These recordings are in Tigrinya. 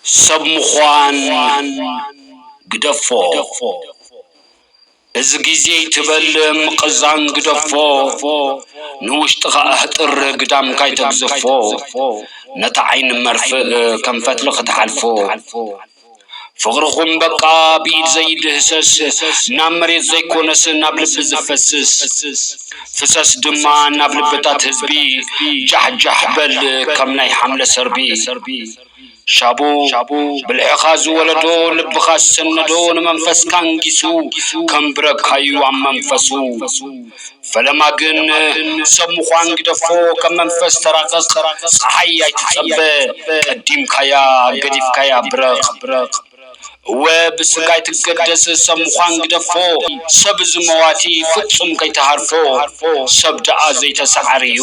ሰብ ምዃን ግደፎ። እዚ ግዜ ይትበል ምቕዛን ግደፎ። ንውሽጥኻ ኣህጥር ግዳምካ ይተግዝፎ። ነታ ዓይኒ መርፍእ ከም ፈትሊ ክትሓልፎ። ፍቕርኹም በቃ ብኢድ ዘይድህሰስ፣ ናብ መሬት ዘይኮነስ ናብ ልቢ ዝፈስስ። ፍሰስ ድማ ናብ ልብታት ህዝቢ፣ ጃሕጃሕ በል ከም ናይ ሓምለ ሰርቢ። ሻቡ ብልሕኻ ዝወለዶ፣ ልብኻ ዝሰነዶ፣ ንመንፈስካ ኣንጊሱ፣ ከንብረካዩ ኣብ መንፈሱ። ፈለማ ግን ሰብ ምዃን ግደፎ፣ ከም መንፈስ ተራቐቕ፣ ጸሓይ ኣይትጸበ፣ ቀዲምካያ ገዲፍካያ ብረቕ። እወ ብስጋ ኣይትገደስ፣ ሰብ ምዃን ግደፎ፣ ሰብ እዚ መዋቲ ፍጹም ከይትሃርፎ፣ ሰብ ደኣ ዘይተሰዓርዩ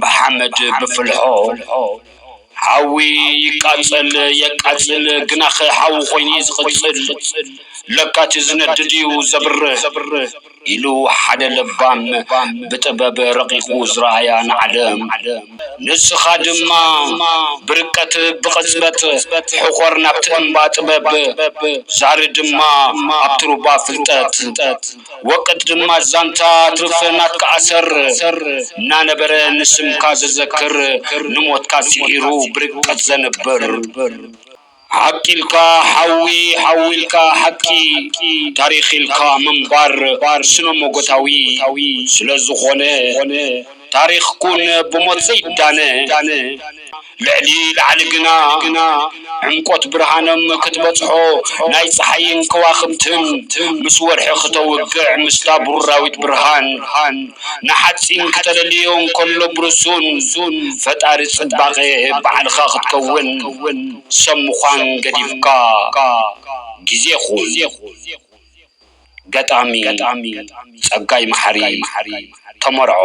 ብሓመድ ብፍልሖ። ሓዊ ይቃጸል የቃጽል፣ ግናኸ ሓዊ ኮይኑ እዩ ዝቕጽል። ለካቲ ዝነድድ እዩ ዘብርህ ኢሉ ሓደ ለባም ብጥበብ ረቒቑ ዝረኣያ ንዓለም። ንስኻ ድማ ብርቀት ብቕጽበት ሕኾር ናብቲ እምባ ጥበብ፣ ዛሪ ድማ ኣብቲ ሩባ ፍልጠት። ወቅጥ ድማ ዛንታ ትርፍ ናትካ ኣሰር፣ እናነበረ ንስምካ ዘዘክር፣ ንሞትካ ስዒሩ ብርቀት ዘንብር። ሓቂ ኢልካ ሓዊ፣ ሓዊ ኢልካ ሓቂ፣ ታሪኽ ኢልካ ምንባር ስነ መጎታዊ ስለ ዝኾነ፣ ታሪኽ ኩን ብሞት ዘይዳነ። ልዕሊ ላዕሊ ግና፣ ግና ዕምቆት ብርሃኖም ክትበጽሖ፣ ናይ ጸሓይን ከዋኽብትን ምስ ወርሒ ክተውግዕ፣ ምስታ ብሩራዊት ብርሃን ንሓጺን ክተለልዮ እንከሎ ብርሱን፣ ፈጣሪ ጽባቐ ባዕልኻ ክትከውን፣ ሰብ ምዃን ገዲፍካ ግዜ ኹን። ገጣሚ ጸጋይ መሓሪ፣ ተመርዖ።